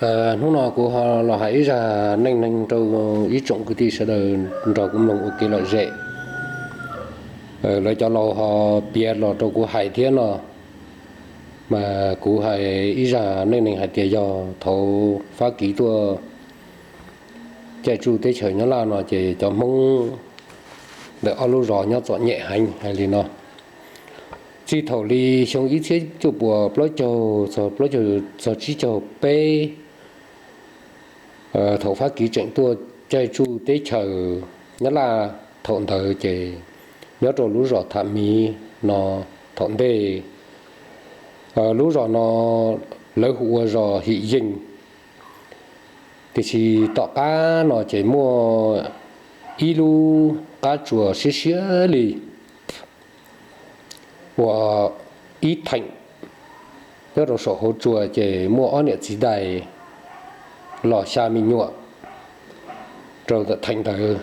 Hnub no kuv ho los hais ib zaj neej neeg rau ib tsoom kwv tij sawv daws nrog kuv mloog ua kev lom zem. Lawv cov laus ho piav los rau kuv hais thiab no, mas kuv hais ib zaj neej neeg hais tias yog thaum Fab Kis tuaj caij tsuj teb chaws Nyab Laj no ces cov Hmoob ntawm ob lub zos nyob txom nyem heev hais li no. Txij thaum li xyoo ib txhiab cuaj puas plaub caug txog plaub caug, txog tsib caug peb, thaum Fab Kis tseem tuaj caij tsuj teb chaws Nyab Laj thaum ntawd ces nyob rau lub zos Tham Miv no thaum ntej, lub zos no lawv hu ua zos Him Yeej. Tiam sis tom qab no ces muaj ib lub qab tsuas siab siab li uas ib theem nyob rau saum hauv tsua ces muaj ob niam txiv dais los xya me nyuam rau ntawm theem ntawd.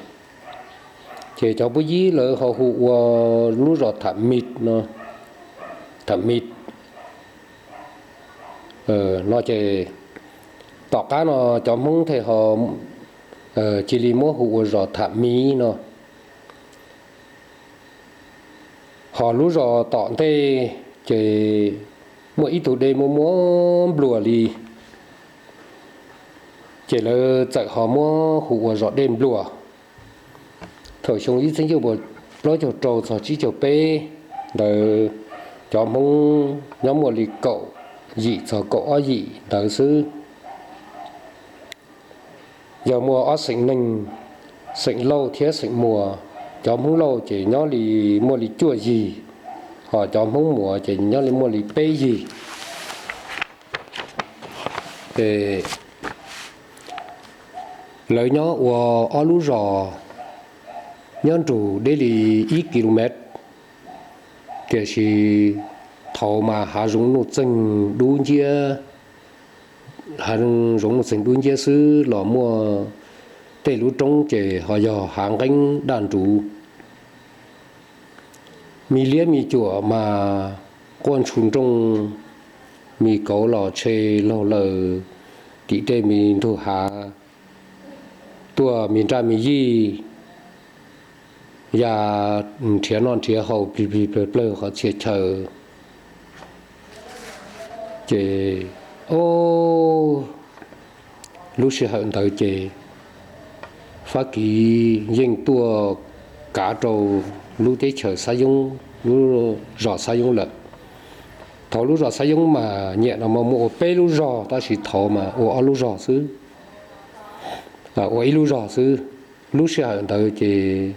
Ces cov pub yib lawv ho hu ua lub zos Tham Miv no, Tham Miv no ces tom qab no cov Hmoob thiaj ho cia li muab hu ua zos Tham Miv no. Ho lub zos tom ntej ces muaj ib tug dej muaj muaj npluas li, ces lawv txawm ho muab hu ua zos Dej Npluas. Thaum xyoo ib txhiab cuaj puas plaub caug rau txog tsib caug peb ntawd, cov Hmoob nyob muaj li kaum yim txog kaum ob yim ntawd xwb. Yog muaj ob xeem neeg, xeem Lauj thiab xeem Muas. Cov Hmoob Lauj ces nyob li muaj li cuaj yig, ho cov Hmoob Muas ces nyob li muaj li peb yig. Lawv nyob ua ob lub zos nyob nrug deb li ib ki lu mev, tiam sis thaud mas hav zoov nuj txeeg dub nciab, hav zoov nuj txeeg dub nciab xwb los muaj tej lub roob ces ho yog hav nqeeb daj nruv. Me liab me cuam mas quaj ntshus nrooj, me kauv los tshe laug lawm tim tej me ntug hav, tuaj me nraj me yij ya nrhiav noj nrhiav haus plig plig plawg plawg qhov txhia chaw. Ces, o, lub sij hawm ntawd ces Fab Kis yeej tuaj kav rau lub teb chaws Xab Yoob, lub zos Xab Yoob lawm. Thaud lub zos Xab Yoob mas nyam no mas muaj ua peb lub zos, tab sis thaud mas ua ob lub zos xwb, ua ib lub zos xwb. Lub sij hawm ntawd ces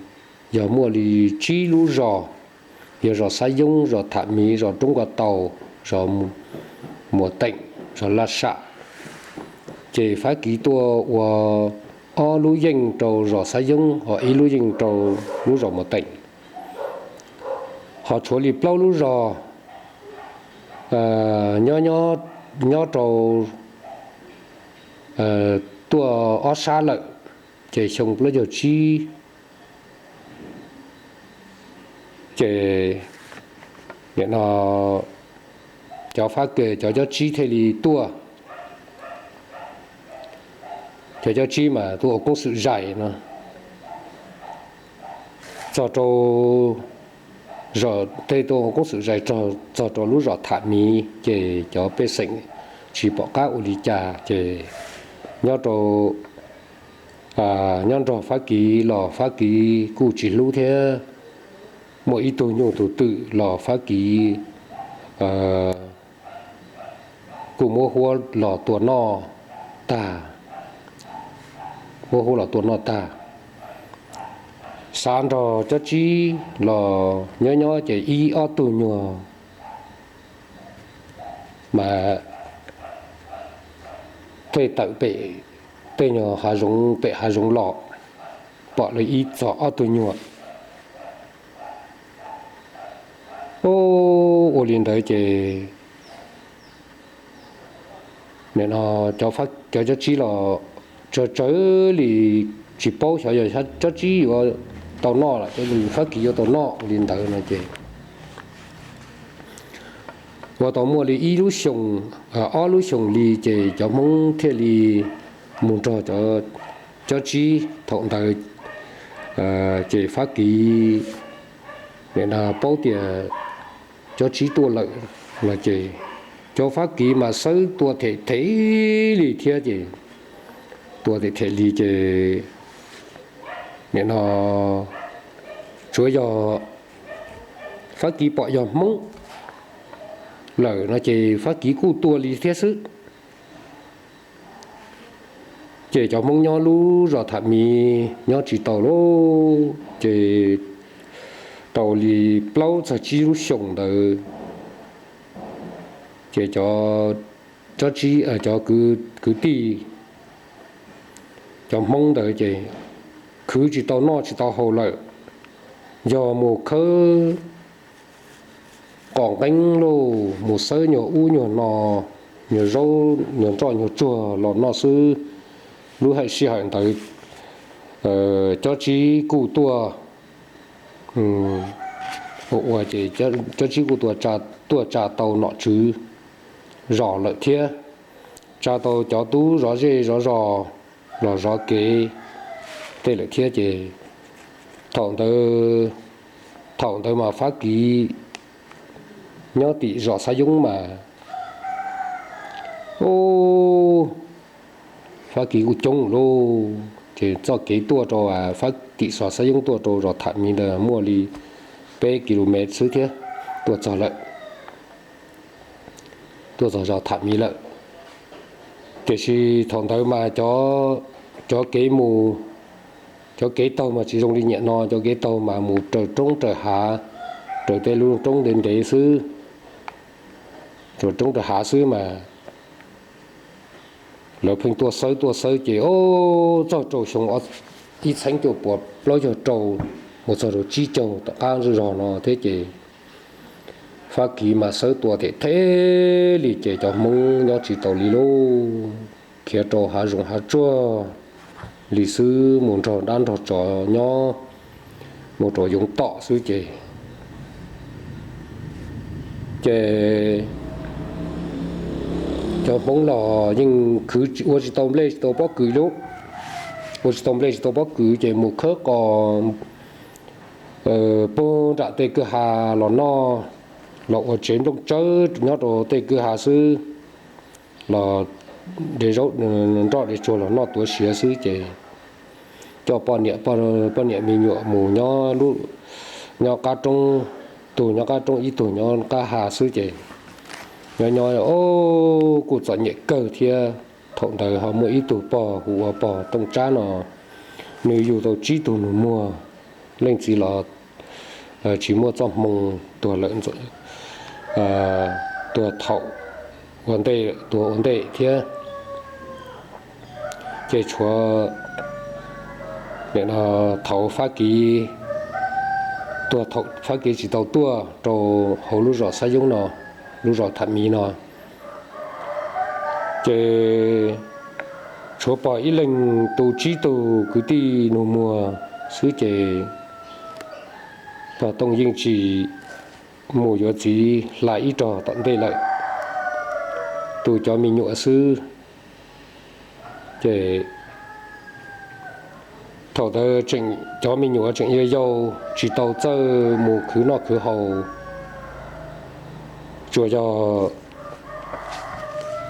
yog muaj li tsib lub zos, yog zos Xab Yoob, zos Tham Miv, zos Roob Nkoj Tau, zos Muas Teem, zos Laj Sam. Ces Fab Kis tuaj ua ob lub yeej rau zos Xab Yoob, ho ib lub yeej rau lub zos Muas Teem. Ho tshuav li plaub lub zos nyob, nyob rau tuaj ob sab lawm, ces xyoo plaub caug tsib ces nim no cov Fab Kis cov cob tsib thiaj li tuaj. Cov cob tsib mas tuaj ua koob xwm zais no, txog rau zos tej tuaj ua koob xwm zais txog rau lub zos Tham Miv ces cov pej xeem tsis pom qab ua li cas ces nyob rau, nyob nrog Fab Kis los Fab Kis kuj tsis hlub thiab. Muaj ib tug nyuj tus twm los Fab Kis kuj muab huab los tua noj tag, muab huab los tua noj tag. Xav nrog cob tsib los nyob nyob ces ib ob tug nyuag mas tej tawm pem tej nyuag hav zoov, pem hav zoov los pom lawv ib txog ob tug nyuag. Ua li ntawd ces nim no cov cob tsib los tsawg tsawg li, tsis paub xyov yog cob tsib yuav tau noj los Fab Kis yuav tau noj li ntawd no ces Ua tau muaj li ib lub xyoos, ob lub xyoos li ces cov Hmoob thiaj li mus nrog cov, cov Tsib. Thaum ntawd ces Fab Kis nim no paub tias cov Tsib tuaj lawm no ces cov Fab Kis mas xawb tua them them li thiab ces tua them them li ces nim no tsuav yog Fab Kis pom yog Hmoob lawm no ces Fab Kis kuj tua li thiab xwb. Ces cov Hmoob nyob lub zos Tham Miv nyob tsis tau lauj, ces tau li plaub txog tsib lub xyoos ntawd ces cov, cov kwv tij, cov Hmoob ntawd ces khwv tsis tau noj tsis tau haus lawm, yog mus khawb qos nqeeb lauj, mus xawb nyuag ub nyuag no, nyuag zaub nyuag nroj nyuag tsuag los noj xwb. Lub hais sij hawm ntawd cov Tsib kuj tuaj, ua ua ces cov Tsib kuj tuaj, tuaj tsa tau nom tswv zos lawm thiab, tsa tau cov tub zov zej zov zos los zov kev tej lawm thiab ces thaum ntawd, thaum ntawd mas Fab Kis nyob tim zos Xab Yoob mas, u, Fab Kis kuj coob lauj, ces txoj kev tuaj rau Fab, tim zos Xab Yoob tuaj rau zos Tham Miv ntawd muaj li peb ki lu mev xwb thiab tuaj txog lawm, tuaj txog zos Tham Miv lawm. Tiam sis thaum ntawd mas cov, cov kev mus, cov kev taug mas tsis zoo li niaj no, cov kev taug mas mus raws roob raws hav, raws tej lub roob ntev ntev xwb, raws roob raws hav xwb mas lawv pheej tuaj xawb tuaj xawb ces o, txog rau xyoo ib txheeb cuaj puas plaub caug rau mus txog rau tsib caug tom qab zej zog no thiab ces Fab Kis mas xawb tua them them li ces cov Hmoob nyob tsis tau li lauj, khiav rau hav zoov hav tsuag li xwb, mus nrog dab nrog tsov nyob, mus rau yoov tom xwb ces, ces cov Hmoob los yeej khwv ua tsis tau nplej tsis tau pob kws lauj, ua tsis tau nplej tsis tau pob kws ces mus khawb qos puag nram tej kwj ha los noj, los ua tsev nplooj tsawb nyob rau tej kwj ha xwb, los de zaub nroj de tsuag los noj tuav siav xwb ces coj poj niam, poj niam me nyuam mus nyob, nyob qab roob, tug nyob qab roob ib tug nyob qab ha xwb ces nyob nyob o, kuj txom nyem kawg thiab. Thaum ntawd ho muaj ib tug pog hu ua pog Tooj Tsab no, nws yug tau tsib tug nus muag, leej txiv los tsis muaj txoj hmoo, tuag lawm, tuag thaum ua ntej, tuag ua ntej thiab. Ces tshuav thaum Fab Kiv, tuag thaum Fab Kiv tsis tau tuaj rau hauv lub zos Xab Yoob no, lub zos Tham Miv no, ces tshuav pog ib leeg tu tsib tug kwv tij nus muag xwb ces pog Tooj yeej tsis mus yuav txiv hla ib rog tom ntej lawm, tu cov me nyuam xwb. Ces thaum ntawd tseem cov me nyuam tseem yau yau tsis tau txawj mus khwv noj khwv haus, tsuas yog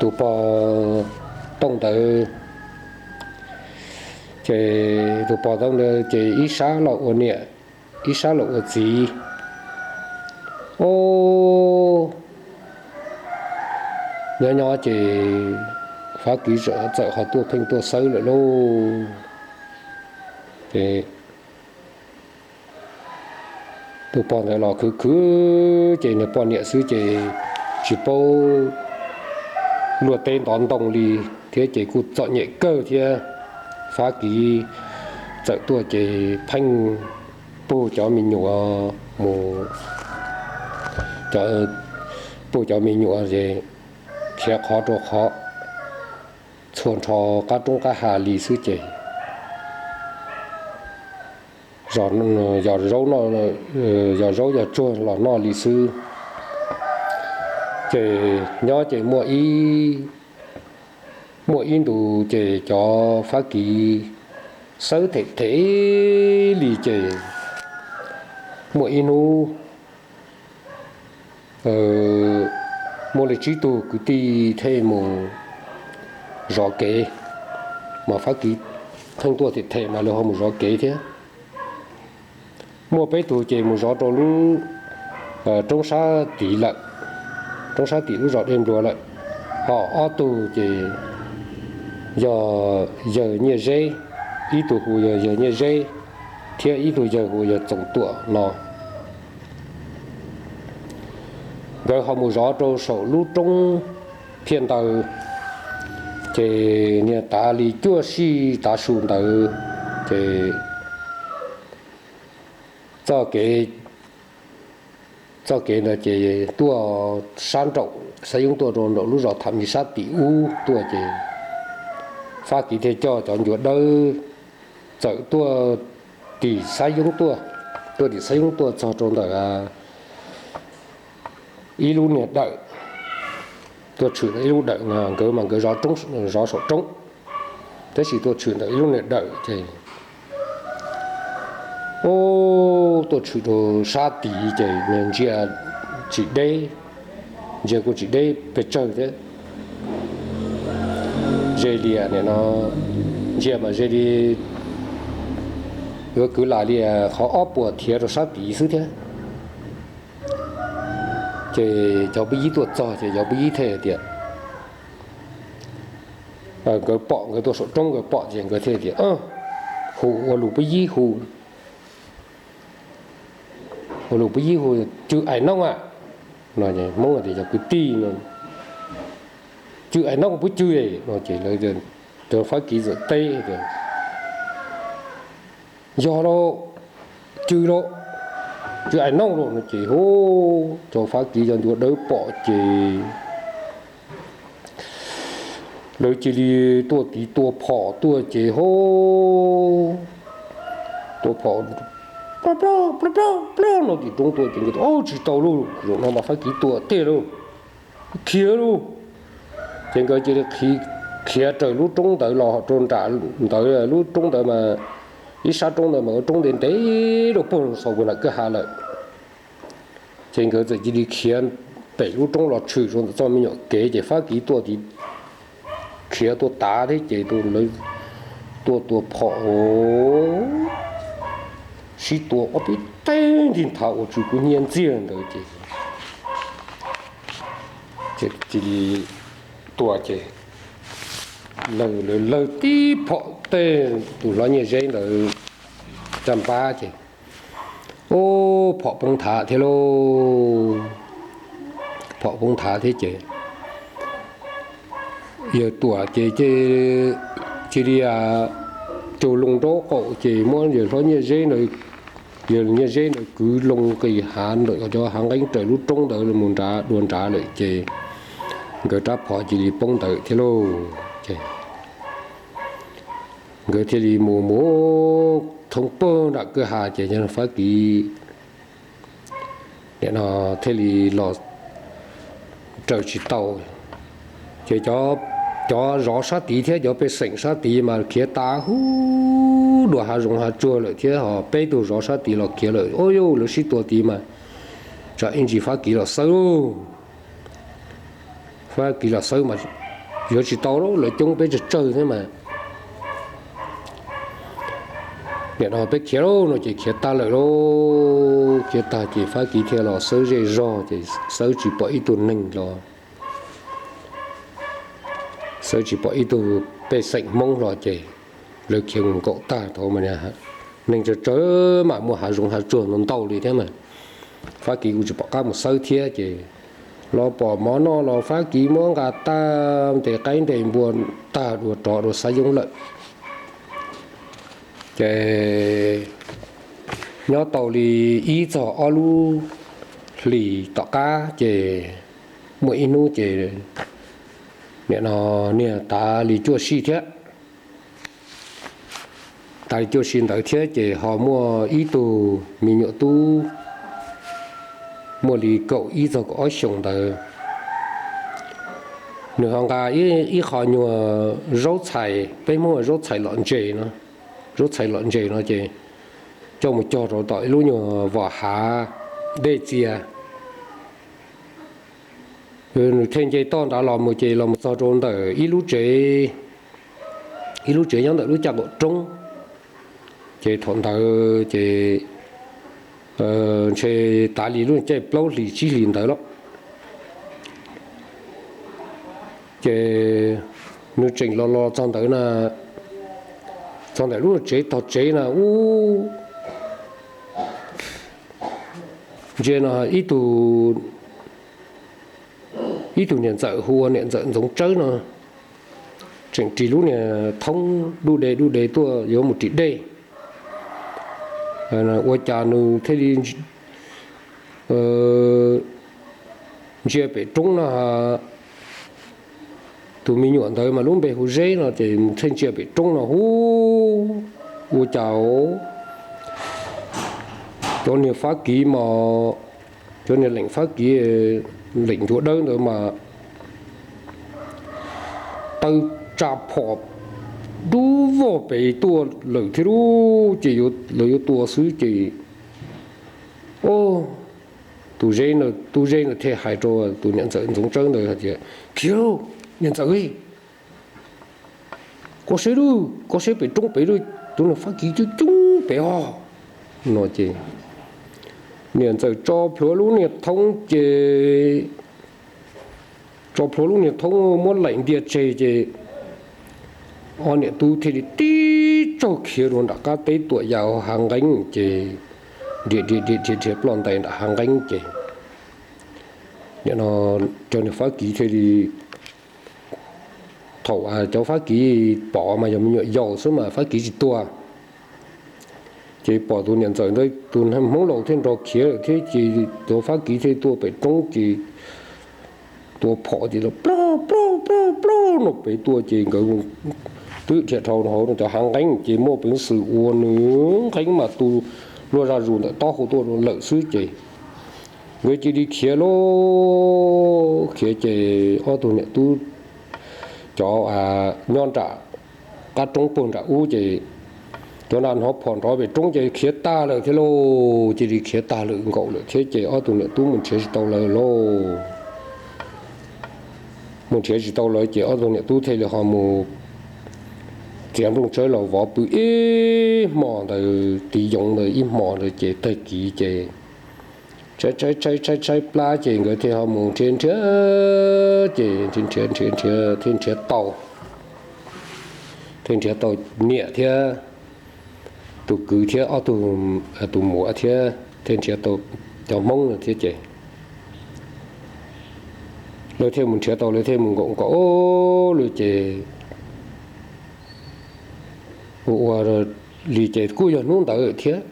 tus pog Tooj ntawd, ces tus pog Tooj ntawd ces ib sab los ua niam, ib sab los ua txiv. O, nyob nyob ces Fab Kiv txawm ho tuaj pheej tuaj xawb lawm lauj. Ces tus pog ntawd los khwv khwv ces nws poj niam xwb ces tsis paub luaj teb ntov ntoo li thiab ces kuj txom nyem kawg thiab. Fab Kiv txawm tuaj ces pheej puag cov me nyuam mus, puag cov me nyuam ces khiav qhov rau qhov txhua nrho qab roob qab ha li xwb ces yog zaub, yog zaub yog tsuag los noj li xwb. Ces nyob ces muaj ib, muaj ib ntus ces cov Fab Kis xawb them them li ces muaj ib hnub muaj li tsib tug kwv tij thiaj mus zov kev, mas Fab Kis pheej tuaj them them mas lawv ho mus zov kev thiab. Muaj peb tug ces mus zov rau lub roob sab tid lawm, roob sab tim lub zos Dej Npluag lawm. Ho ob tug ces yog yawg Nyiaj Zeb, ib tug hu yog yawg Nyiaj Zeb thiab ib tug yawg hu yawg Txoos Tuam no. Nkawd ho mus zov rau saum lub roob Phiaj Ntaws, ces niag tav li cuaj sij tav su ntawd ces txoj kev, txoj kev ntawd ces tuaj sab nraum Xab Yoob tuaj rau nraum lub zos Tham Mis sab tim ub tuaj ces Fab Kis thiaj coj cov ncua dawb txawm tuaj tim Xab Yoob tuaj, tuaj tim Xab Yoob tuaj txog rau ntawm ib lub niag dawm, tuaj tshwm ntawm ib lub dawm no, nkawd mas nkawd zov saum roob, tab sis tuaj tshwm ntawm ib lub niag dawm ces, o, tuaj tshwm rau sab tid ces ntsia tsis deb, ntsia kuj tsis deb pes tsawg thiab. Ze li no, ntsia mas ze li yuav kwv lam li qhov ob puas thiav rau sab tid xwb thiab. Ces cov pub yib tuaj txog ces cov pub yib thiaj tias, nkawd pom nkawd tuaj saum roob nkawd pom ces nkawd thiaj tias, hu ua lus pub yib hu, ua lus pub yib hu, Cw Ais Nooj a, no Hmoob tias cov kwv tij no, Cw Ais Nooj pub cw no ces lawv, cov Fab Kis txawm teb tias, yog lauj, Cw lauj, Cw Ais Nooj lauj no ces hu, cov Fab Kis cov ncua dawb pom ces lawv cia li tuaj tiv tua phom tuaj ces hu, tua phom plab plab plab plab no tim roob tuaj ces nkawd tias, tsis tau lauj, zaum no mas Fab Kis tua tiag lauj, khiav lauj. Ces nkawd cia li khiav raws lub roob ntawd los rau nram ntawd, lub roob ntawd mas, ib sab roob ntawd mas ua roob ntev ntev rau puag xaus puag nram kwj ha lawm. Ces nkawd txawm cia li khiav pem lub roob los tshwm rau ntawm txoj me nyuam kev ces Fab Kis tuaj tiv, khiav tuaj tav thiab ces lawv tuaj tua phom, sib tua ob peb teg nti nthav ua tsw kub hnyiab ntxiag ntawd ces, ces cia li tua ces lawv, lawv tib phom tej tus hlob Nyiaj Zeb ntawd caj npab ces, o, phom poob nthav thiab lauj, phom poob nthav thiab ces yawg Tuam ces cia li caug loo nraub qaum ces muab yawg hlob Nyiaj Zeb ntawd, yawg Nyiaj Zeb ntawd kwv loo nqis hav ntawm cov hav nqeeb raws lub roob ntawd mus nrad dua nrad lawm ces nkawd rab phom cia li poob ntawd thiab lauj. Nkawd thiaj li mus mus thoob pag nram kwj ha ces yawg Fab Kis nim no thiaj li los raws tsis tau. Ces cov zov sab tid thiab cov pej xeem sab tid mas khiav tas huv dua hav zoov hav tsuag lawm thiab ho peb tug zov sab tid los khiav lawm. Ua yuj, lawv sib tua tid mas tsam ib ntsis Fab Kis los xawb lauj. Fab Kis los xawb mas yuav tsis tau lauj, lawv coob peb tsawg tsawg thiab mas. Nim no peb khiav lauj no ces khiav tag lawm lauj. Khiav tag ces Fab Kis thiaj los xawb zej zog ces xawb tsis pom ib tug neeg los, xawb tsis pom ib tug pej xeem Hmoob los ces lawv khiav mus nkaum tag thaum mas neeg tsawg tsawg mas muaj hav zoov hav tsuag ntau ntau li thiab mas. Fab Kis kuj tsis pom qab mus xawb thiab ces los pom mov noj los Fab Kis muab nqa tag ntes qaib ntes npua tag dua rov dua Xab Yoob lawm. Ces nyob tau li ib txog ob lub hlis tom qab ces muaj ib hnub ces nim no niag tav li cuaj sij thiab, tav li cuaj sij ntawd thiab ces ho muaj ib tug me nyuam tub muaj li kaum ib txog kaum ob xyoos ntawd, nws ho nqa ib qho nyuag zaub txhais, peb Hmoob zaub txhais lom ntses no, zaub txhais lom ntses no ces coj mus cog rau tom ib lub nyuag vos hav dej txias. Nws thiaj nce toj nrad los mus ces los mus txog rau ntawm ib lub tsev, ib lub tsev nyob ntawm lub caj qaum roob. Ces thaum ntawd ces ntshe tav li lub caij plaub hlis tsib hlis ntawd lawm. Ces nws tseem los los txog ntawd na, txog ntawm lub tsev tog tsev na ub, ntsia no ib tug, ib tug niam ntxawm hu ua niam ntxawm Ntxoov Tsawb no tseem ris lub niag thoob dub de dub de tuaj yuav mus ris dej. Ua cas nws thiaj li ntsia pem roob no, tus me nyuam ntawd mas lub npe hu Zeb no ces mus thiaj ntsia pem roob no hu, ua cas cov niag Fab Kiv mas, cov niag leem Fab Kiv, leem ncuav dawb ntawd mas taw tsa phom dub vog pem tuaj lawm thiab lauj. Ces lawv yuav tua xwb ces, o, tus Zeb, tub Zeb ntawd thiaj hais rau tus niam ntxawm Ntxoov Tsawb ntawd hais tias, Khiav, niam ntxawm, koj saib, koj saib pem roob pem, tus niag Fab Kiv coob coob pem os, no ces niam ntxawm tso plhuav lub niag thoob ces, tso plhuav lub niag thoob muab laim ntia tseg ces ob niam tub thiaj li tib tsaug khiav rau nram qab teb tuam yam hav nqeeb ces nrhiav nrhiav nrhiav ploj ntais nram hav nqeeb ces, cov niag Fab Kiv thiaj li, thaum cov Fab Kiv pom mas yog me nyuam yaus xwb mas Fab Kiv tsis tuag. Ces pom tus niam ntxawm ntawd tus Hmoob laus thiaj nrog khiav lawm thiab ces tus Fab Kiv thiaj tuaj pem roob ces tua phom ces ploj ploj ploj ploj no pem tuaj ces nkawd twb dhia dhau hauv cov hav nqeeb ces muaj peev xwm ua nws nqeeb mas tu luaj zaj zus ntawm taub hau tuaj lawm xwb ces nkawd cia li khiav lauj. Khiav ces ob tug niam tub cov nyob nram qab roob puag nram ub ces cov na hnov phom nrov pem roob ces khiav tag lawm thiab lauj. Cia li khiav tag lawm nkaus lawm thiab ces ob tug niam tub mus nrhiav tsis tau lawv lauj. Mus nrhiav tsis tau lawv ces ob tug niam tub thiaj li ho mus txiav nplooj tsawb los vov pw ib hmo ntawd, tiv yoov ntawd ib hmo ntawd ces tag kis ces tshaib tshaib tshaib tshaib plab ces nkawd thiaj ho mus nrhiav nrhiav ces nrhiav nrhiav nrhiav thiaj nrhiav tau, thiaj nrhiav tau niam thiab tus kwv thiab ob tug, tus muam thiab thiaj nrhiav tau cov Hmoob no thiab ces lawv thiaj mus nrhiav tau, lawv thiaj mus nkaum nkaum lawm ces ua ua li ces kuj yog hnub ntawd thiab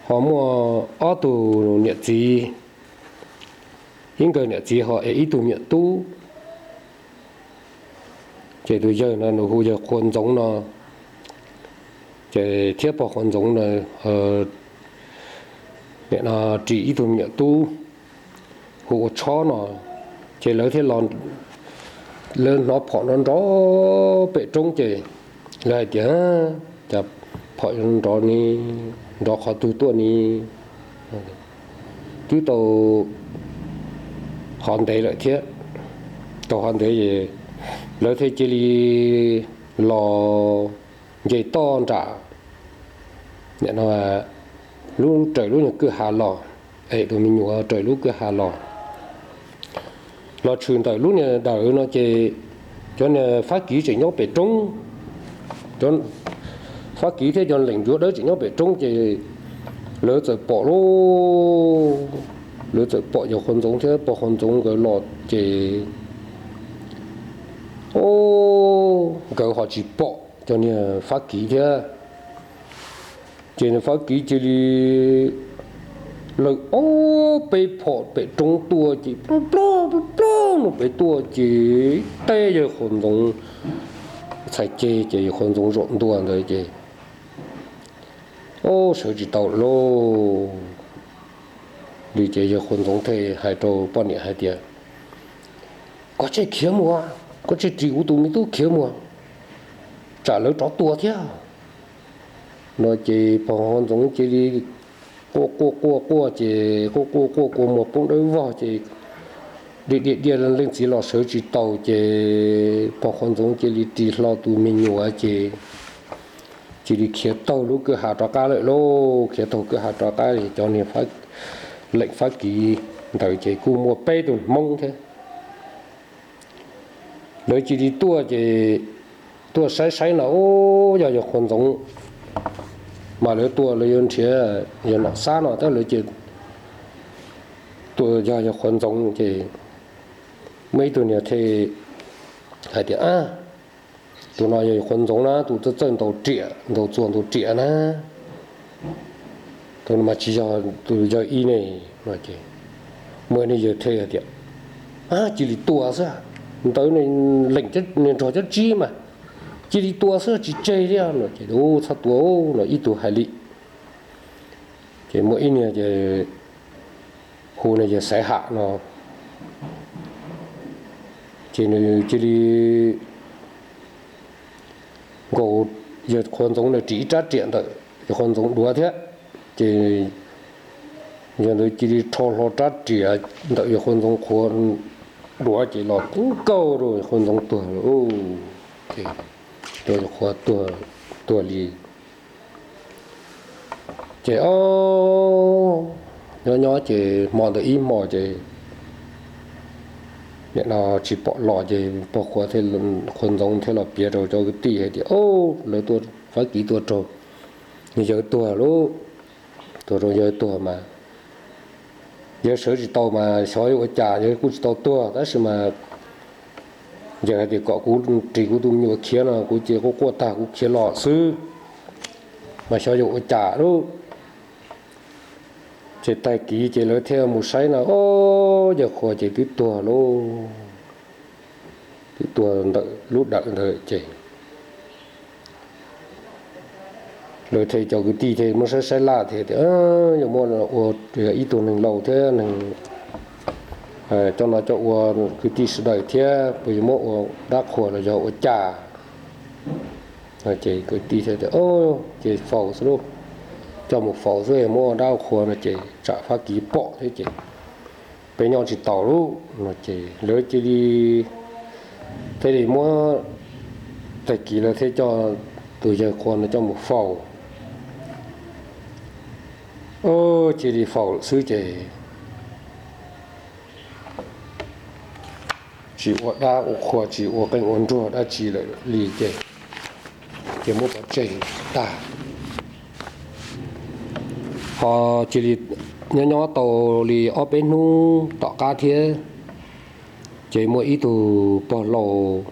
ho muaj ob tug niam txiv, ib nkawg niam txiv ho es ib tug me nyuam tub. Ces tus yawg no nws hu yawg Qhua Ntxoov no, ces thiab pog Qhua Ntxoov no ris ib tug me nyuam tub hu ua Tshob no, ces lawv thiaj los, lawv hnov phom nrov nrov pem roob ces lawv hais tias, Cas phom nrov ne, nrov qhov twg tuaj ne? Twb tau hov ntev lawm thiab, tau hov ntev, lawv thiaj cia li los nce toj nram lub, raws lub nyuag kwj ha los, es tus me nyuam raws lub kwj ha los, los tshwm ntawm lub niag dawm no ces cov niag Fab Kiv tseem nyob pem roob. Fab Kiv thiab cov leem ncuav dawb tseem nyob pem roob ces lawv txawm pom lauj, lawv txawm pom yawg Qhua Ntxoov thiab pog Qhua Ntxoov nkawd los ces o, nkawd ho tsis pom cov niag Fab Kiv thiab. Ces niag Fab Kiv cia li lawm ob peb phom pem roob tuaj ces ploj ploj ploj ploj no pem tuaj ces teb yawg Qhua Ntxoov txhais ceg ces yawg Qhua Ntxoov zaum ntua ntawd ces o, sawv tsis tau lawm lauj. Li ces yawg Qhua Ntxoov thiaj hais rau poj niam hais tias, Koj tsij khiav mus, koj tsij ris kuv tus me tub khiav mus, tsam lawv rov tua thiab. No ces pog Qhua Ntxoov cia li quaj quaj quaj quaj ces quaj quaj quaj kua muag poob dawb vog ces diaj diaj diaj leej txiv los sawv tsis taus ces pog Qhua Ntxoov cia li ris hlo tus me nyuam ces cia li khiav taug lub kwj ha rov qab lawm lauj. Khiav taug kwj ha rov qab cov niag leej fab kis ntawd ces kuj muaj peb tug Hmoob thiab. Lawv cia li tuaj ces tuaj saib saib no, ub, yog yawg Qhua Ntxoov mas lawv tua lawv yuav nrhiav yawg Nom Xab no tab lawv ces tua yog yawg Qhua Ntxoov ces muaj ib tug niag thiaj hais tias, tus no yog yawg Qhua Ntxoov na, tus txawj txawj ntaus riam ntaus txuas ntaus riam na, tus no mas tsis yog tus yawg ib ne. Muaj ib niag yawg thiaj tias, cia li tua xwb, ntawd leem nrog cov tsib mas, cia li tua xwb tsis tseg thiab no ces, ub, txhob tua no ib tug hais li. Ces muaj ib niag ces hu niag yawg Xaiv Ham no ces nws cia li nkaus yawg Qhua Ntxoov na ris ib rab riam ntawm yawg Qhua Ntxoov duav thiab. Ces yawg ntawd cia li rho hlo rab riam ntawm yawg Qhua Ntxoov qhuav duav ces los nkaug rau yawg Qhua Ntxoov tuag lawm. Ces yawg Qhua tuag li. Ces o, nyob nyob ces hmo ntawd ib hmos ces nim no tsis pom los ces pog Qhua, Qhua Ntxoov thiaj los piav rau cov kwv tij hais tias, o, lawv tua, fab kis tua raug yawg tuag lauj. Tua raug yawg tuag mas yawg sawv tsis tau mas xyov yuav ua cas, yawg kuj tsis tau tuag tab sis mas yawg hais tias kom kuv ris kuv tus me nyuam khiav no, kuv ces quaj quaj tag kuv khiav los xwb mas xyov yuav ua cas lauj. Ces tag kis ces lawv thiaj mus saib no, o, yawg Qhua ces twb tuag lauj, twb tuag ntawm lub dawm ntawd ces lawv thiaj, cov kwv tij thiaj muab saib saib laj thiab tias, yuav muab ua ib tug neeg laus thiab neeg coj no coj ua kwv tij sawv daws thiab puas yuav muab ua dab qhuas los yog ua cas? Ces kwv tij thiaj tias, ces faus xwb lauj, coj mus faus xwb, muab ua dab ua qhua no ces tsam fab kis pom thiab ces peb nyob tsis taus lauj no ces lawv cia li thiaj li muab, tag kis lawv thiaj coj tus yawg Qhua no coj mus faus. Cia li faus lawm xwb ces tsis ua dab ua qhua tsis ua qeej ua nruag dab tsi lawm li ces, ces muab pov tseg tag. Ho cia li nyob nyob tau li ob peb hnub tom qab thiab, ces muaj ib tug pog laus,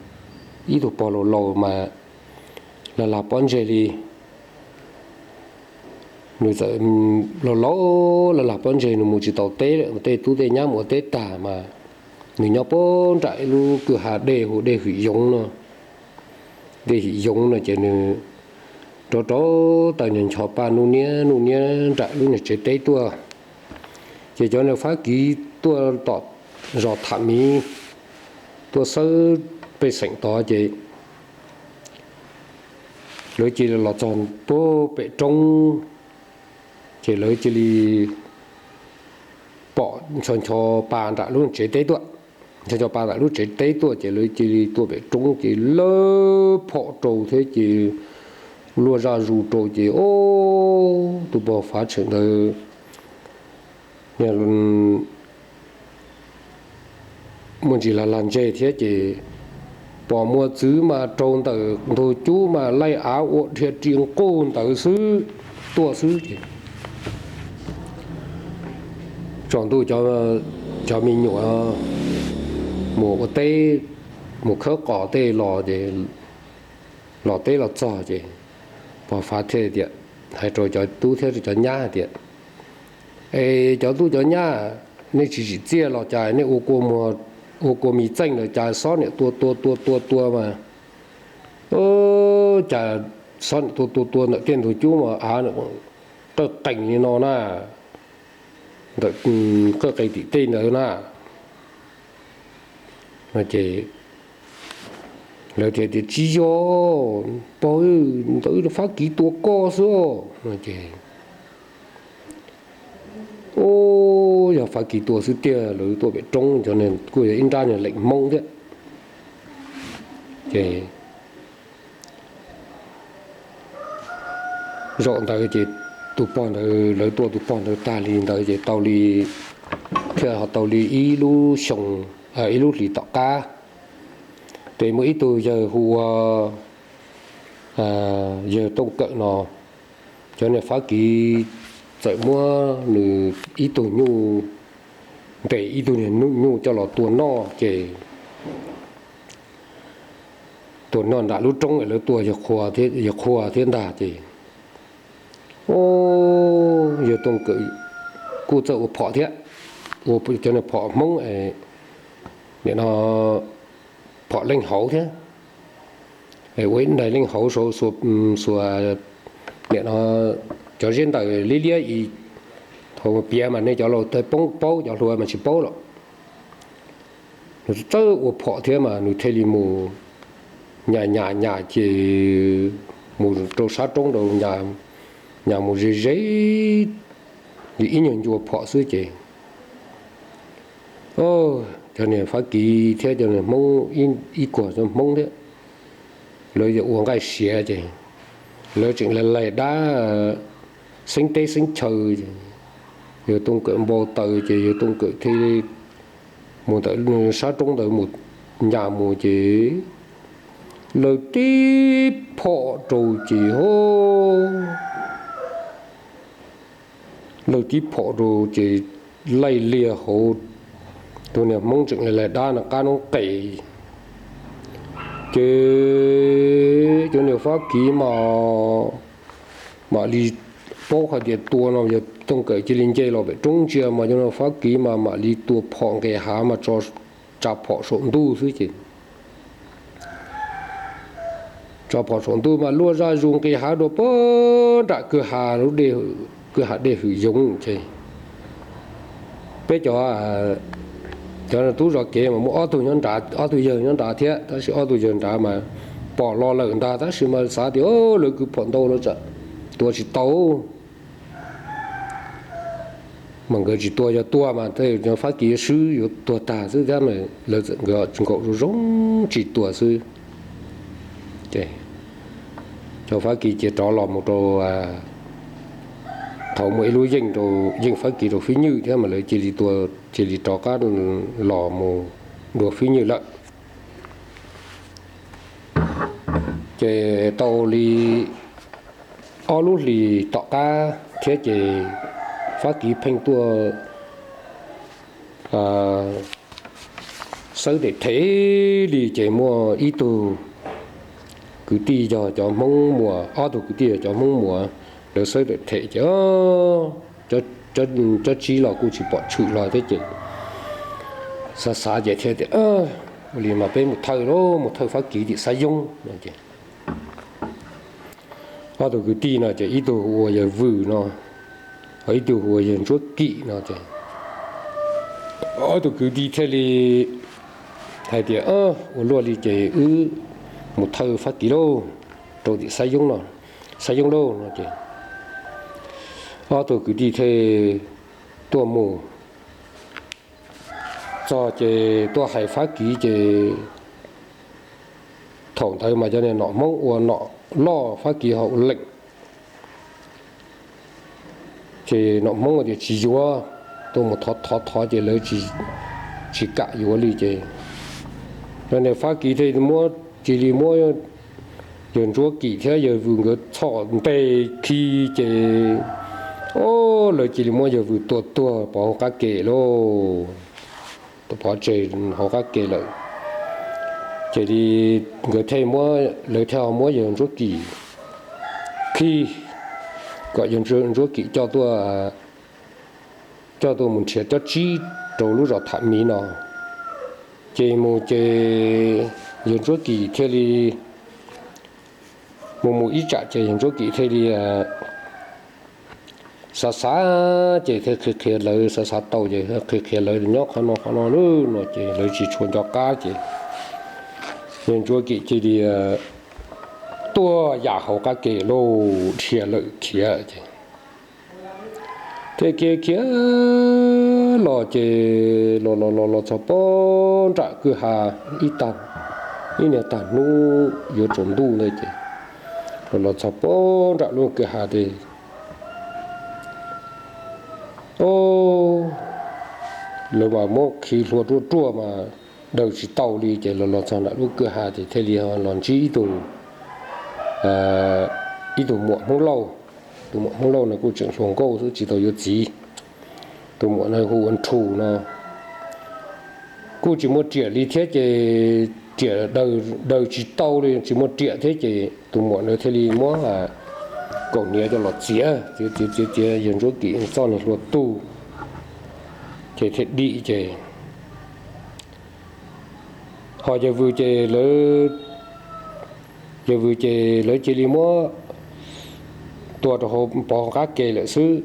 ib tug pog laus laus mas lag lag pob ntseg li. Nws txawm laus laus lag lag pob ntseg, nws mus tsis tau teb lawm, tej tub tej nyab mus ua teb tag mas nws nyob puag nram ib lub kwj ha dej hu dej Hwm Yoov no. Dej Hwm Yoov no ces nws rov rau taws nchos pa nuj niab nuj niab nram lub niag tsev teb tuaj. Ces cov niag fab kis tuaj tom zos tham miv tuaj xawb pej xeem tod ces lawv cia li los txog puag pem roob, ces lawv cia li pom ncho ncho pa nram lub tsev teb tuaj. Ncho ncho pa nram lub tsev teb tuaj ces lawv cia li tuaj pem roob ces lawv phom rau thiab ces luaj zaj zus rau ces, o, tus pog Fav Tsheem ntawd muaj ntsis lag lag ntseg thiab ces pom muaj txwv mas raug ntawm ntug cub mas laij av ua dhia ri nquj ntawd xwb, tuaj xwb ces tsaus ntuj cov me nyuam mus ua teb, mus khawb qos tej los ces los teb los txog ces pog Fav thiaj tias, hais rau cov tub thiab cov nyab hais tias, es cov tub cov nyab, nej tsis tsim txiaj los cas nej ua kua muag, ua kua mis txeej los cas xob niam tua tua tua tua tua mas, cas xob niam tua tua tua ntawm tej ntug cub mas av qawj qees li no na, ntawm qawj qees tim tej ntawd na. Ces lawv thiaj tias, tsis yog, pog, ntawd Fab Kis tua koj xwb. Ces yog Fab Kis tua xwb tiag, lawv tuaj pem roob, cov kuj yog ib nrab leej Hmoob thiab. Ces zaum ntawd ces tus pog ntawd, lawv tua tus pog ntawd tag li ntawd ces tau li, thiaj ho tau li ib lub xyoo, ib lub hlis tom qab, ces muaj ib tug yawg hu ua yawg Tooj Kawm no, cov niag Fab Kis txawm muab nws ib tug nyuj, ntes ib tug niag nyuj coj los tua noj ces tua noj nram lub roob es lawv tua yawg Qhua thiab ntag ces yawg Tooj Kawm kuj txawj ua phom thiab, ua cov niag phom Hmoob, nim no phom leej hauv thiab, ua ib ntais leej hauv saud xuas, nim no cov zeb ntawm liab liab i, thaum piav mas nej cov laus thiaj paub, cov hluas mas tsis paub los. Nws txawj ua phom thiab mas nws thiaj li mus nyas nyas nyas ces mus rau sab roob rau, nyas mus ze ze li ib nyuag ncua phom xwb ces cov niag Fab Kis thiab cov niag Hmoob, ib kuag cov Hmoob thiab, lawv yuav ua nqaij siav ces lawv tseem laig laig dab xeeb teb xeeb chaw ces yawg Tooj Kawm npau taws ces yawg Tooj Kawm thiaj mus ntawm sab roob ntawd mus nyas mus ces lawv tib phom rau ces ho lawv tib phom rau ces laij liag hauv, tus niag Hmoob tseem laig laig dab no qab noob qes ces cov niag Fab Kis mas mam li paub hais tias tua no yawg Tooj Kawm cia li nce los pem roob ntsia mas cov niag Fab Kis mas mam li tua phom nqis hav mas tso, tsa phom saum ntuj xwb ces tso phom saum ntuj mas luaj zaj zus nqis hav dua puag nram kwj ha, lub kwj ha dej hwm yoov ces peb cov, cov tub zov kev mas muaj ob tug nyob nrad, ob tug yawg nyob nrad thiab, tab sis ob tug yawg nrad mas pom los lawm ntag tab sis mas xav tias lawv kwv phom ntau lawv tsam tua tsis tau mas nkawd tsis tua, yog tua mas tej Fab Kis swb yuav tuag tag xwb thiab mas lawv txawm nkawd tsis nkaum zoo zoo tsis tua xwb. Cov Fab Kis cia rov los mus rau, thaum muaj ib lub yeej, yeej Fab Kis rau Fib Nywj thiab mas lawv cia li tua, cia li rov qab los mus dua Fib Nywj lawm. Ces tau li ob lub hlis tom qab thiab ces Fab Kis pheej tuaj xawb them them li ces muaj ib tug kwv tij yog cov Hmoob Muas, ob tug kwv tij yog cov Hmoob Muas, lawv xawb them them ces cob tsib los kuj tsis pom tshwm los thiab ces xav xav ces thiaj tias, ua li mas peb mus thawj lauj, mus thawj Fab Kis tim Xab Yoob no ces ob tug kwv tij no ces ib tug hu ua yawg Vwm no, ho ib tug hu ua yawg Ntsuab Kim no ces ob tug kwv tij thiaj li hais tias, ua luaj li ces wb mus thawj Fab Kis lauj, rau tim Xab Yoob no, Xab Yoob lauj no ces ob tug kwv tij thiaj tuaj mus txog ces tuaj hais Fab Kis ces thaum ntawd mas cov niag nom Hmoob ua nom loj, Fab Kis ho ua leem. Ces nom Hmoob tias tsis yuav, tuaj mus thov thov thov ces lawv tsis kam yuav li ces cov niag Fab Kis thiaj muab, cia li muab yawg Ntsuab Kim thiab yawg Vwm nkawd txhom ntes khi ces, o, lawv cia li muab yawg Vwm tua tuag pov hauv qab ke lauj, tua pov tseg hauv qab ke lawm. Ces li nkawd thiaj, lawv thiaj ho muab yawg Ntsuab Kim khi kom yawg Ntsuab Kim coj tuaj, coj tuaj mus nrhiav cob tsib rau lub zos Tham Miv no. Ces mus ces yawg Ntsuab Kim thiaj li mus mus ib tsam ces yawg Ntsuab Kim thiaj li xav xav ces thiaj qhia qhia lawv, xav xav tau ces qhia qhia lawv nyob qhov no qhov no no ces lawv tsis tshua nco qab ces yawg Ntsuab Kim cia li tuag yam hauv qab ke lauj, dhia lawm khiav ces thiaj khiav khiav los ces los los los los txog pob nram kwj ha ib tag, ib niag tag hnub yuav tsaus ntuj ntawd ces los los txog pob nram lub kwj ha ces o, lawv mas muab khi hlua ruaj ruaj mas daws tsis tau li ces los los txog nram lub kwj ha ces thiaj li los ntsib ib tug, ib tug muam Hmoob Lauj. Tus muam Hmoob Lauj no kuj tseem hluas nkauj xwb tsis tau yuav txiv. Tus muam no hu ua Nrhus no kuj tsis muaj riam li thiab ces riam daws tsis tau li, tsis muaj riam thiab ces tus muam no thiaj li muab kaus hniav coj los txiav txiav txiav txiav txiav yawg Ntsuab Kim txoj niag hlua tug ces thiaj dim ces ho yawg Vwm ces lawv, yawg Vwm ces lawv cia li muab tua rau hauv pov qab ke lawm xwb.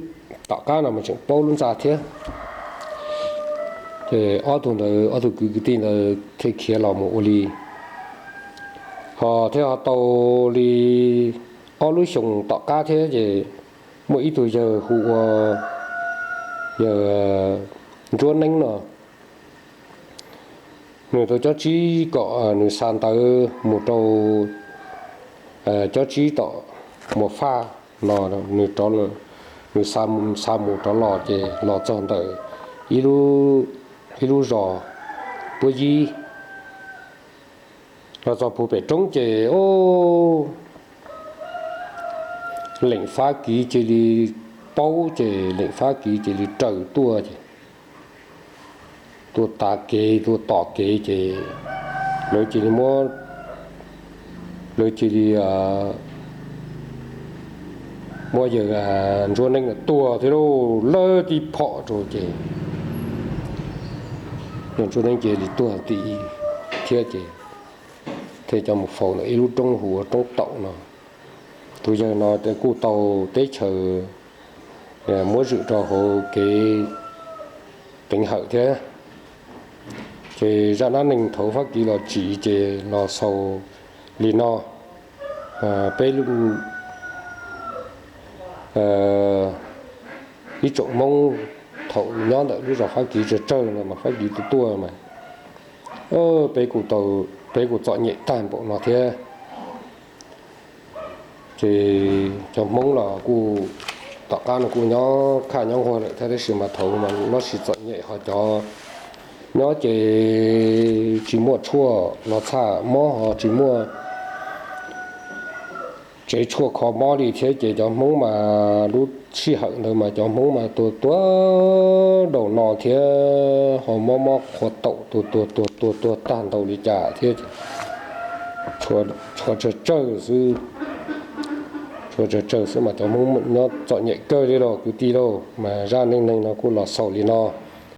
Tom qab no mas tseem paub lub ntxa thiab. Ces ob tug ntawd, ob tug kwv kwv tij ntawd thiaj khiav los mus ua li, ho thiaj ho tau li ob lub xyoos tom qab thiab ces muaj ib tug yawg hu ua yawg Ntsuab Neeb no, nws tau cob tsib kom nws xa ntawv mus rau, cob tsib tom Muas Faj no, nws xa mus rov los ces los txog ntawm ib lub zos Puab Yib. Los txog puag pem roob ces o, leem Fab Kiv cia li paub ces leem Fab Kiv cia li raws tuaj ces tuaj tav kev tuaj tom kev ces lawv cia li muab, lawv cia li muab yawg Ntsuab Neeb tuag thiab lauj, lawv tib phom rau ces yawg Ntsuab Neeb cia li tuag tim thiab ces thiaj coj mus faus ntawm ib lub roob hu ua Roob Taum no. Tus yawg no kuj tau teb chaws muab zwm rau hauv kev teev hawm thiab. Ces zaj dab neeg thaum Fab Kiv los tsim ces los xaus li no. Peb ib tsoom Hmoob thaum nyob ntawm lub zos Fab Kiv tsawg tsawg no mas Fab Kiv tuaj tuaj mas peb kuj txom nyem tag npaum no thiab. Ces cov Hmoob los kuj tom qab no kuj nyob khaj nyob nquag lawm thiab tab sis mas thaum mas lub sij txom nyem ho cov nyob ces tsis muaj tshuaj los txhaj mob ho tsis muaj tsev tshuaj kho mob li thiab ces cov Hmoob mas lub sij hawm ntawd mas cov Hmoob mas tuag tuag daus no thiab ho mob mob qhuav taum tuag tuag tuag tuag tuag tag ntau li cas thiab. Tshuav tsawg tsawg xwb, tshuav tsawg tsawg xwb mas cov Hmoob nyob txom nyem kawg li lauj kwv tij lauj. Mas zaj neej neeg no kuj los xaus li no.